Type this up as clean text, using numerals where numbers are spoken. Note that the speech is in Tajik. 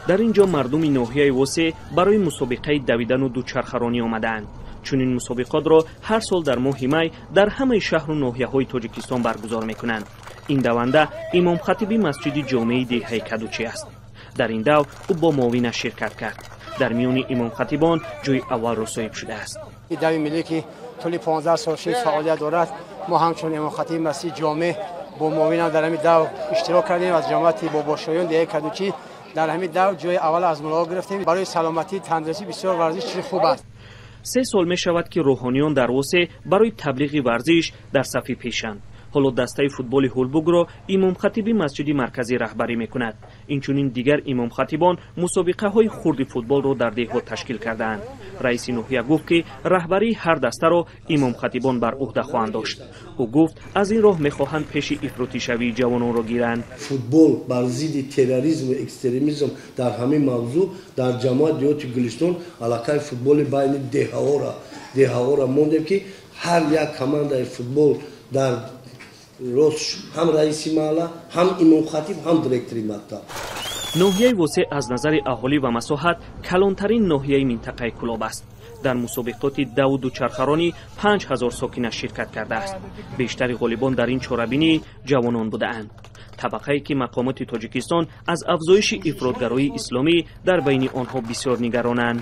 Дар ин ҷо мардуми ноҳияи Восеъ барои мусобиқаи давидану дучархаронӣ омадаанд. Чунин мусобиқотро ҳар сол дар моҳи май дар ҳамаи шаҳру ноҳияҳои Тоҷикистон баргузор мекунанд. Ин даванда имомхатиби масҷиди ҷомеи деҳаи Кадучӣ аст. Дар ин дав ӯ бо муовинаш ширкат кард. Дар миёни имомхатибон ҷои аввалро соҳиб шудааст. Дави миллӣ, ки тӯли 15 сол шид фаъолият дорад, мо ҳамчун имомхатиби масҷиди ҷомеъ бо муовинам дар ҳамин дав иштирок кардем. Аз ҷамоати Бобошоён, деҳаи Кадучӣ, дар ҳамин дав ҷои аввал аз мулоҳо гирифтем. Барои саломатӣ, тандурустӣ бисёр варзиш чизи хуб аст. 3 сол мешавад, ки рӯҳониён дар Восеъ барои таблиғи варзиш дар сафи пешанд. Ҳоло дастаи футболи Ҳулбугро имомхатиби масҷиди марказӣ раҳбарӣ мекунад. Инчунин дигар имомхатибон мусобиқаҳои хурди футболро дар деҳот ташкил кардаанд. Раиси ноҳия гуфт, ки раҳбарии ҳар дастаро имомхатибон бар ӯҳда хоҳанд дошт. Ӯ гуфт, аз ин роҳ мехоҳанд пеши ифротишавии ҷавононро гиранд. Футбол бар зидди терроризму экстремизм, дар ҳамин мавзӯъ дар ҷамоат деҳоти Гулистон аллакай футболи байни деҳаҳоро мондем, ки ҳар як командаи футбол дар рост ҳам раиси маҳалла, ҳам имомхатиб, ҳам директори мактаб. Ноҳияи Восеъ аз назари аҳолӣ ва масоҳат калонтарин ноҳияи минтақаи Кӯлоб аст. Дар мусобиқоти даву дучархаронӣ 5000 сокинаш ширкат кардааст. Бештари ғолибон дар ин чорабинӣ ҷавонон будаанд, табақае ки мақомоти Тоҷикистон аз афзоиши ифротгароии исломӣ дар байни онҳо бисёр нигаронанд.